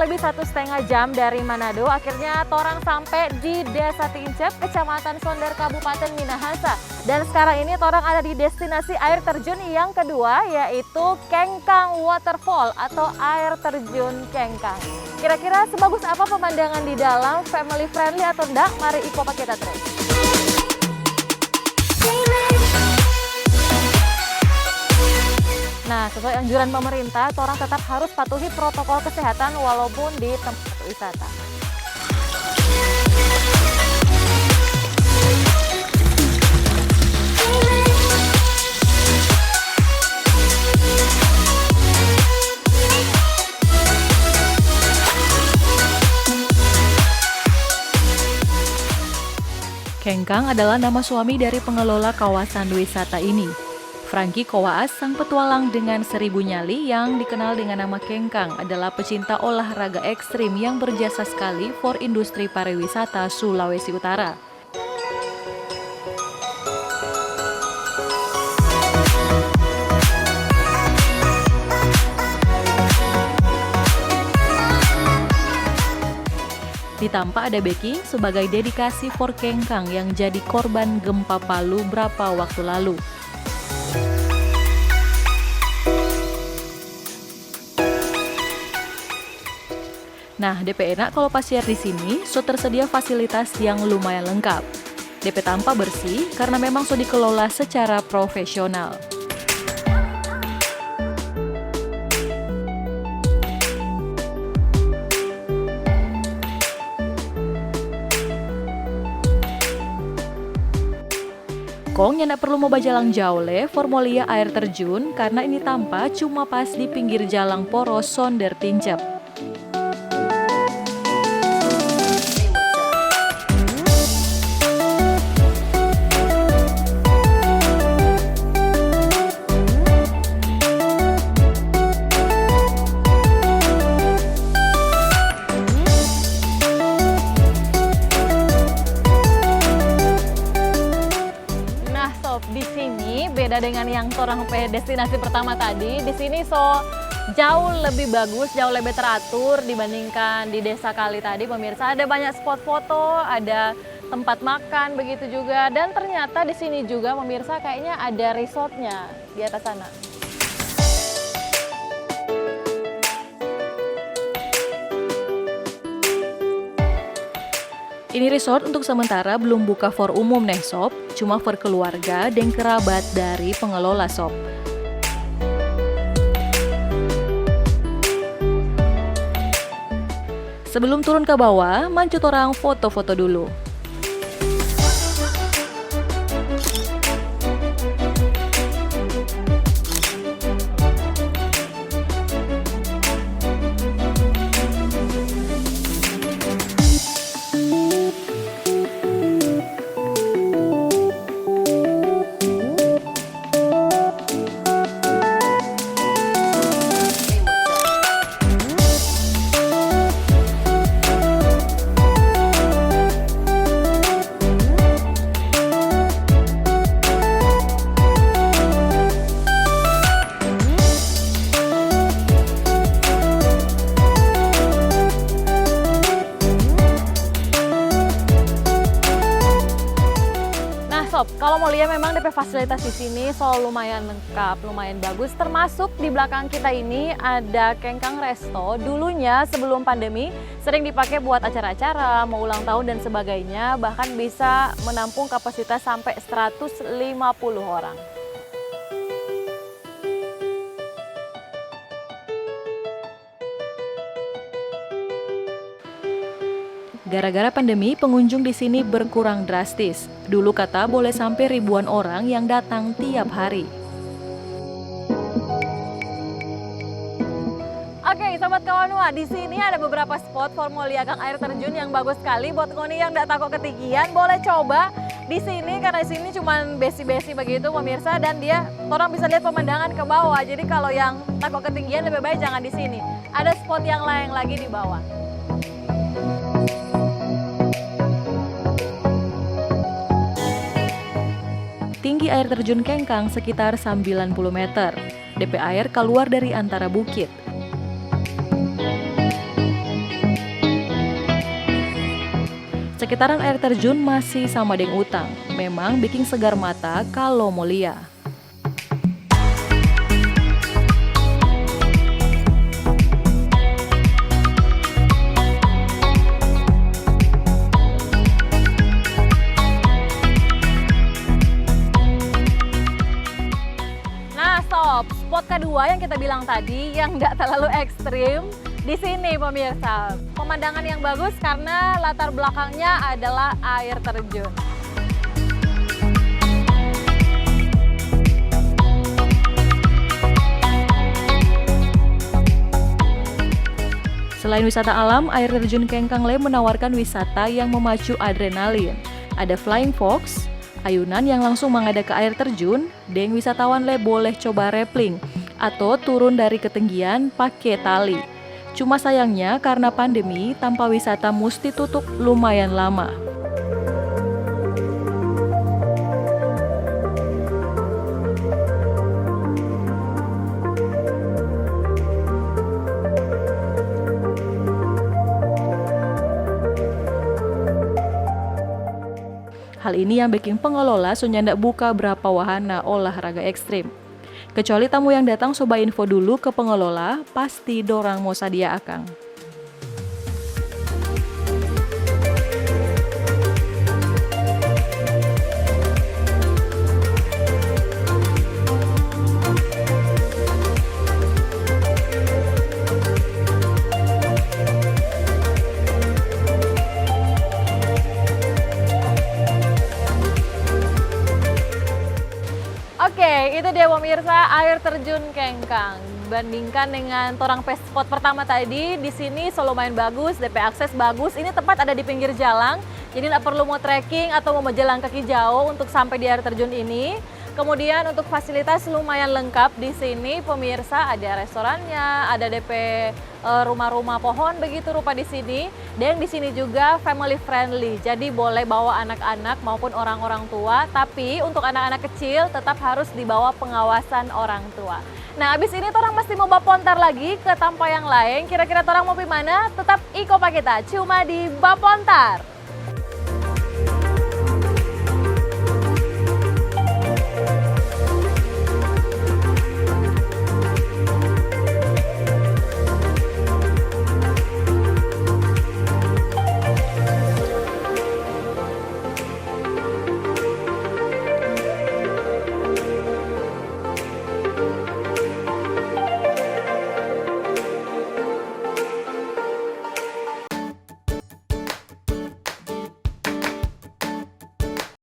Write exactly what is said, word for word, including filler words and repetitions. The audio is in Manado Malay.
lebih satu setengah jam dari Manado. Akhirnya torang sampe di Desa Tincep, Kecamatan Sonder, Kabupaten Minahasa. Dan sekarang ini torang ada di destinasi air terjun yang kedua, yaitu Kengkang Waterfall atau air terjun Kengkang. Kira-kira sebagus apa pemandangan di dalam, family friendly atau enggak? Mari iko pa kita terus. Nah, sesuai anjuran pemerintah, torang tetap harus patuhi protokol kesehatan walaupun di tempat wisata. Kengkang adalah nama suami dari pengelola kawasan wisata ini. Frankie Kowaas, sang petualang dengan seribu nyali yang dikenal dengan nama Kengkang, adalah pecinta olahraga ekstrim yang berjasa sekali for industri pariwisata Sulawesi Utara. Di Tampa ada backing sebagai dedikasi for Kengkang yang jadi korban gempa Palu berapa waktu lalu. Nah, depe enak kalau pasiar di sini, so tersedia fasilitas yang lumayan lengkap. Depe tampa bersih karena memang so dikelola secara profesional. Kong nyanda perlu mo bajalang jao le for mo lia air terjun, karna ini tampa cuma pas di pinggir jalang poros Sonder Tincep. Nah, sob, di sini beda dengan yang torang pe destinasi pertama tadi. Di sini so jauh lebih bagus, jauh lebih teratur dibandingkan di Desa Kali tadi, pemirsa. Ada banyak spot foto, ada tempat makan begitu juga. Dan ternyata di sini juga, pemirsa, kayaknya ada resortnya di atas sana. Ini resort untuk sementara belum buka for umum neh, sob, cuma for keluarga deng kerabat dari pengelola, sob. Sebelum turun ka bawa, mancu torang foto-foto dulu. Nah, sob, kalau mau lihat memang depe fasilitas di sini so lumayan lengkap, lumayan bagus. Termasuk di belakang kita ini ada Kengkang Resto. Dulunya sebelum pandemi sering dipakai buat acara-acara, mau ulang tahun dan sebagainya, bahkan bisa menampung kapasitas sampai seratus lima puluh orang. Gara-gara pandemi, pengunjung di sini berkurang drastis. Dulu kata boleh sampe ribuan orang yang datang tiap hari. Oke, Sobat Kawanua, di sini ada beberapa spot for mo lia akang air terjun yang bagus sekali. Buat ngoni yang nggak tako ketinggian, boleh coba di sini, karena di sini cuman besi-besi begitu, pemirsa, dan dia, orang bisa lihat pemandangan ke bawah. Jadi kalau yang tako ketinggian, lebih baik jangan di sini. Ada spot yang lain lagi di bawah. Tinggi air terjun Kengkang sekitar sembilan puluh meter. Depe air kaluar dari antara bukit. Sekitaran air terjun masih sama deng utang, memang biking segar mata kalo mo lia. Nah, stop. Spot kedua yang kita bilang tadi, yang nggak terlalu ekstrim, di sini, pemirsa. Pemandangan yang bagus karena latar belakangnya adalah air terjun. Selain wisata alam, air terjun Kengkang lei menawarkan wisata yang memacu adrenalin. Ada flying fox, ayunan yang langsung mangada ke air terjun, deng wisatawan lei boleh coba rappelling atau turun dari ketinggian pake tali. Cuma sayangnya, karna pandemi, tampa wisata musti tutup lumayan lama. Hal ini yang beking pengelola so nyanda buka brapa wahana olahraga ekstrim. Kecuali tamu yang datang so bainfo dulu ke pengelola, pasti dorang mo sadia akang. Oke, itu dia pemirsa, air terjun Kengkang. Bandingkan dengan torang pe spot pertama tadi, di sini so lumayan bagus, depe akses bagus. Ini tempat ada di pinggir jalang, jadi nda perlu mo trekking atau mo bajalang kaki jauh untuk sampe di air terjun ini. Kemudian untuk fasilitas lumayan lengkap di sini, pemirsa, ada restorannya, ada depe, eh, rumah-rumah pohon begitu rupa di sini. Deng di sini juga family friendly, jadi boleh bawa anak-anak maupun orang-orang tua, tapi untuk anak-anak kecil tetap harus di bawah pengawasan orang tua. Nah, abis ini torang mesti mo bapontar lagi ke tampa yang laeng. Kira-kira torang mo pi mana? Tetap iko pa kita, cuma di Bapontar.